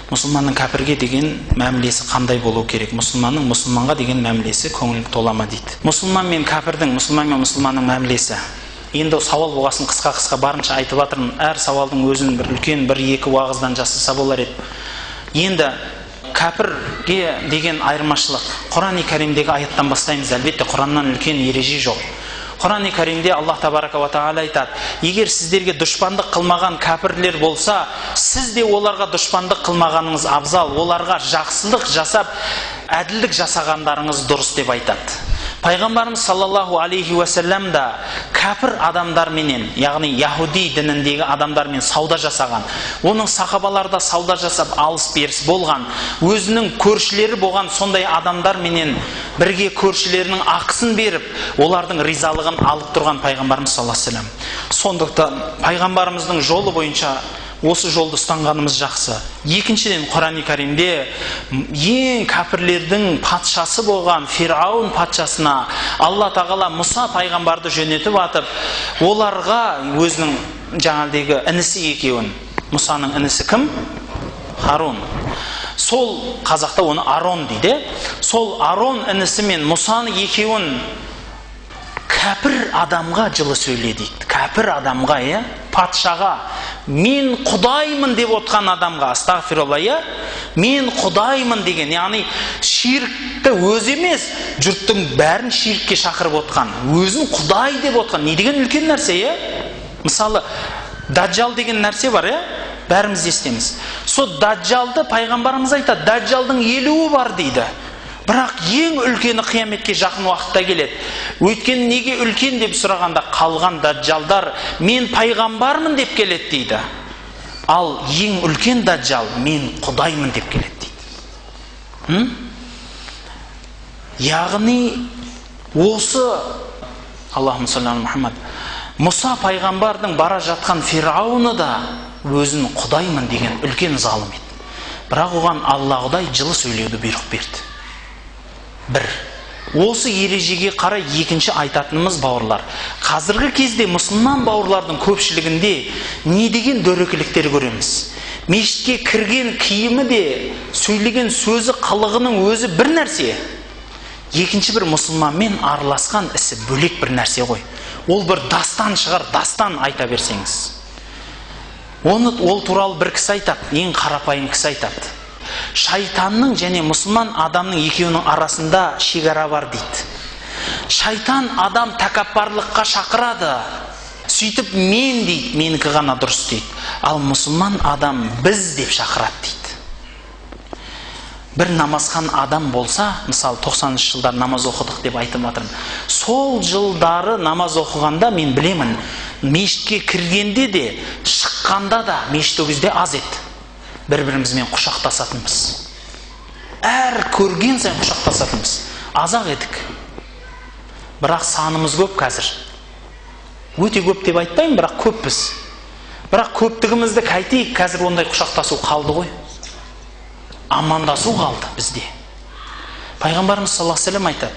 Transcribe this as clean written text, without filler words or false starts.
Мұсылманның кәпірге деген мәмілесі қандай болу керек? Мұсылманның мұсылманға деген мәмілесі көңіл тола ма дейді. Мұсылман мен кәпірдің, мұсылман мен мұсылманның мәмілесі. Енді сауал болғасын қысқа-қысқа барынша айтып жатырмын. Әр сауалдың өзін бір үлкен бір-екі уағыздан жасаса болар еді. Енді кәпірге деген айырмашылық. Құран-и Кәрімдегі аяттан бастаймыз. Әлбетте, Құраннан үлкен ереже жоқ. Құран-и Кәрімде Аллах табарака ва тағала айтады: егер сіздерге дұшпандық қылмаған кәпірлер болса, сіз де оларға дұшпандық қылмағаныңыз абзал, оларға жақсылық жасап, әділдік жасағандарыңыз дұрыс деп айтады. Пайғамбарымыз саллаллаху алейхи уассалам да кәпір адамдарменен, яғни яһуди дініндегі адамдармен сауда жасаған. Оның сахабалары да сауда жасап алыс беріс болған. Өзінің көршілері болған сондай адамдарменен бірге көршілерінің ақысын беріп, олардың ризалығын алып тұрған пайғамбарымыз саллаллаху алейхи уассалам. Сондықтан пайғамбарымыздың жолы бойынша осы жолды ұстанғанымыз жақсы. Екіншіден, Құран-и Кәрімде ең кәпірлердің патшасы болған Фирауын патшасына Алла тағала Мұса пайғамбарды жөнетіп атып, оларға өзінің жаңағыдегі інісі екеуін, Мұсаның інісі кім? Харун. Сол қазақта оны Арон дейді. Сол Арон інісі мен Мұсаны екеуін кәпір адамға жылы сөйле дейді. Кәпір адамға, иә? Патшаға, мен құдаймын деп отқан адамға, астағфирулла, иә? Мен құдаймын деген, яғни ширкті өзі емес, жұрттың бәрін ширкке шақырып отқан, өзін құдай деп отқан, не деген үлкен нәрсе, иә? Мысалы, Даджал деген нәрсе бар, иә? Бәріміз естеміз. Сол Даджалды пайғамбарымыз айтады, Даджалдың 50-і бар дейді. Бірақ ең үлкені қияметке жақын уақытта келеді. Өйткені неге үлкен деп сұрағанда, қалған даджалдар мен пайғамбармын деп келеді дейді. Ал ең үлкен даджал мен құдаймын деп келеді дейді. Яғни осы Аллахумма салли аля Мухаммад, Мұса пайғамбардың бара жатқан Фирауны да өзін құдаймын деген үлкен залым еді. Бірақ оған Алла Құдай жылы сөйлеуді бұйрық берді. Бір. Осы ережеге қарай екінші айтатынымыз, бауырлар, қазіргі кезде мұсылман бауырлардың көпшілігінде не деген дөрекіліктер көреміз. Мешітке кірген киімі де, сөйлеген сөзі, қылығының өзі бір нәрсе. Екінші бір мұсылманмен араласқан ісі бөлек бір нәрсе ғой. Ол бір дастан шығар, дастан айта берсеңіз. Оны ол туралы бір кісі айтады, ең қарапайым кісі айтады. Шайтанның және мұсылман адамның екеуінің арасында шекара бар дейді. Шайтан адам тәкаппарлыққа шақырады. Сөйтіп мен дейді, менікі ғана дұрыс дейді. Ал мұсылман адам біз деп шақырады дейді. Бір намазхан адам болса, мысалы 90-шы жылдар намаз оқыдық деп айтып жатырмын. Сол жылдары намаз оқығанда мен білемін, мешітке кіргенде де, шыққанда да мешіт ол кезде аз еді. Бір-бірімізбен құшақтасатынбыз. Әр көрген сайын құшақтасатынбыз. Азақ едік. Бірақ санымыз көп қазір. Өте көп деп айтпаймын, бірақ көппіз. Бірақ көптігімізді қайтейік, қазір ондай құшақтасу қалды ғой. Амандасу қалды бізде. Пайғамбарымыз саллаллаху алейхи уассалам айтады.